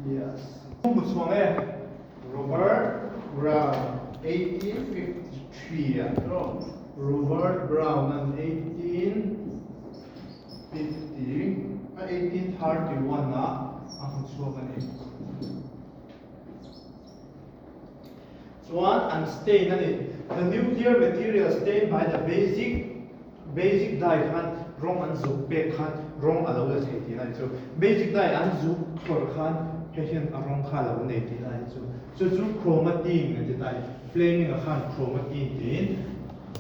Yes. Hmu chhuang e. Robert Brown, 1853 ah tawh. Robert Brown an 1850 a 1831 ah a hmu chhuak a ni. Chuan an stain a ni. The nuclear material stained by the basic basic dye khan rawng an zuk pek khan rawng a lo la thei tihna a ni chu. Basic dye an zuk thlawrh khan hei hian a rawng kha a lo nei tihna a ni chu. Chu chu chromatin an ti ta a ni. Fleming a khan chromatin tiin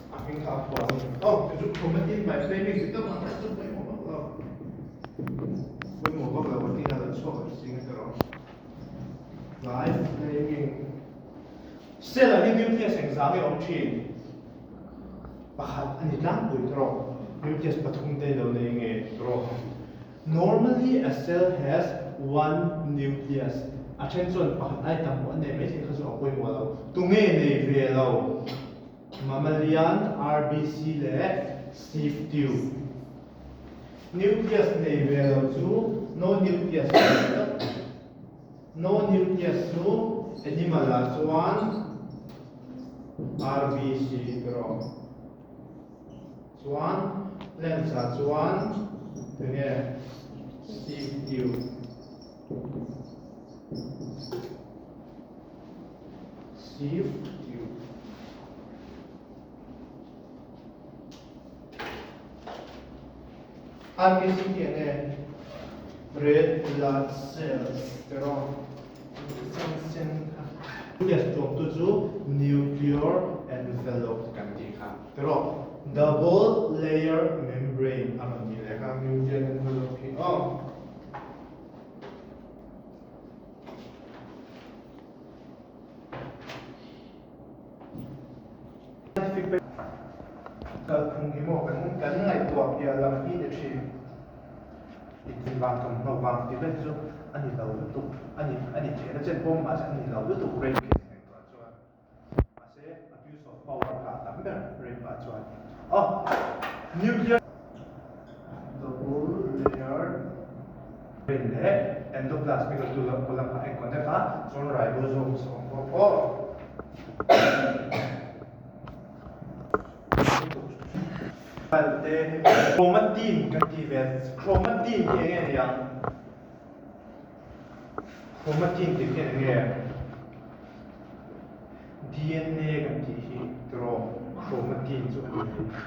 a hming kha a phuah a ni. Aw chu chu chromatin by Fleming ti tak ang kha chu pawimawh vak lo. Pawimawh vak lo a tihna a lo chhuak a zing a ti rawh. Tlai flaming cell ah hian nucleus engzah nge awm thin? Pakhat a ni tlangpui tawh. Nucleus pathum te lo nei nge tawh. Normally a cell has one nucleus. A then chuan pakhat ai tam pawh an nei mai thei kha chu a pawimawh lo. Tunge nei ve lo? Mammalian RBC leh sieve tube. Nucleus nei ve lo chu no nucleus a ni tlat. No nucleus chu animal ah chuan RBC erawh chuan plants ah chuan enge sieve tube. Sieve tube. RBC hi enge red blood cells erawh sen sen kha. Nucleus tuamtu chu nuclear envelope kan tih kha erawh double layer membrane a rawn nih leh kha nuclear envelope hi aw. Kalphung hi maw kan kan ngaihtuah piah lam hi ni thin. Intin vang thawmhnaw vang ti vel chu a ni lo lutuk a ni a ni theihna chen pawh mahse a ni lo lutuk rape case ngaihtuah chuan mahse abuse of power kha a tam ber rape ah chuan aw nuclear double layer brain leh endoplasmic reticulum kha a in connect a chuan ribosomes a awm bawk aw. Chromatin kan tih ve chromatin hi enge ni ang? Chromatin tih hi enge? DNA kan tih hi tiraw chromatin chu a ni mai.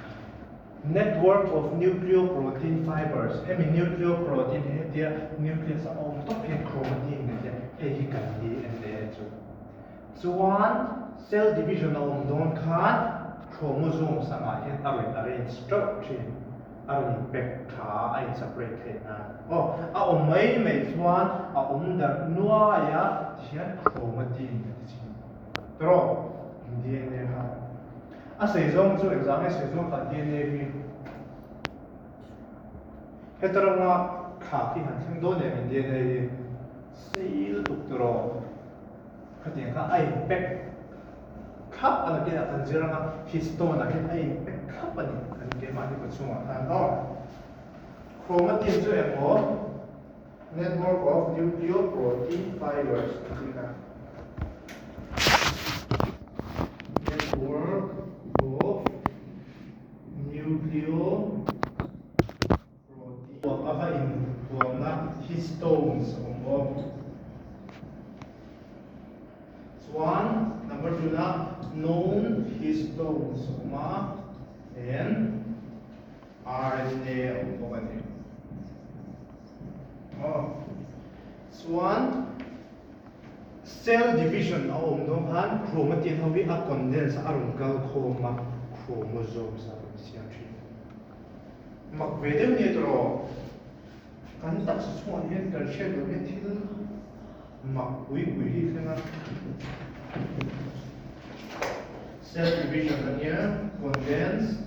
Network of nucleoprotein fibers hemi nucleoprotein hi hetia nucleus a awm tawp hian chromatin kan tia hei hi kan DNA chu. Chuan cell division a awm dawn khan chromosomes angah hian a rawn arrange teuh thin, a rawn in pack tha a, a in separate theih nan. Aw, a awm mai mai chuan a awm darh nuai a tihian chromatin a ti chin. Tawh, DNA kha a sei zawng chu engzah nge sei zawng kha DNA hi heta ranga thla khi han thleng dawn em DNA hi sei lutuk tawh. Khatiang kha a in pack thlap a nakinah kan zir anga histone ah hian a in pack thlap a ni kan keimahni kawt chungah khan aw. Chromatin chu emaw network of nucleoprotein fibers an tih kha. Network of nucleoprotein A va inhuamna histones a awm bawk. Chuan number two na known histones a awm a, then RNA a awm bawk a ni. Aw. Chuan cell division a awm dawn khan chromatin ho hi a condense a rawn kal khawm a, chromosomes a rawn siam thin. Mak ve deuh nia tawh. Kan taksa chhungah hian kan hriat loh hian thil mak pui pui hi thleng a. Cell division a nia, condense,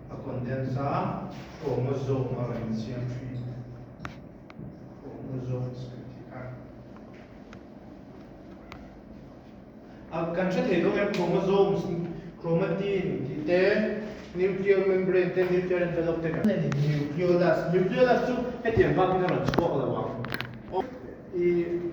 a condense a, chromosome a rawn insiam thin. Chromosomes kan tih kha. A kan hre thei dawn em chromosomes, chromatin tih te, nuclear membrane te, nuclear envelope te kan. Nucleolus, nucleolus chu hetiang bakin a rawn chhuak lo ang. I.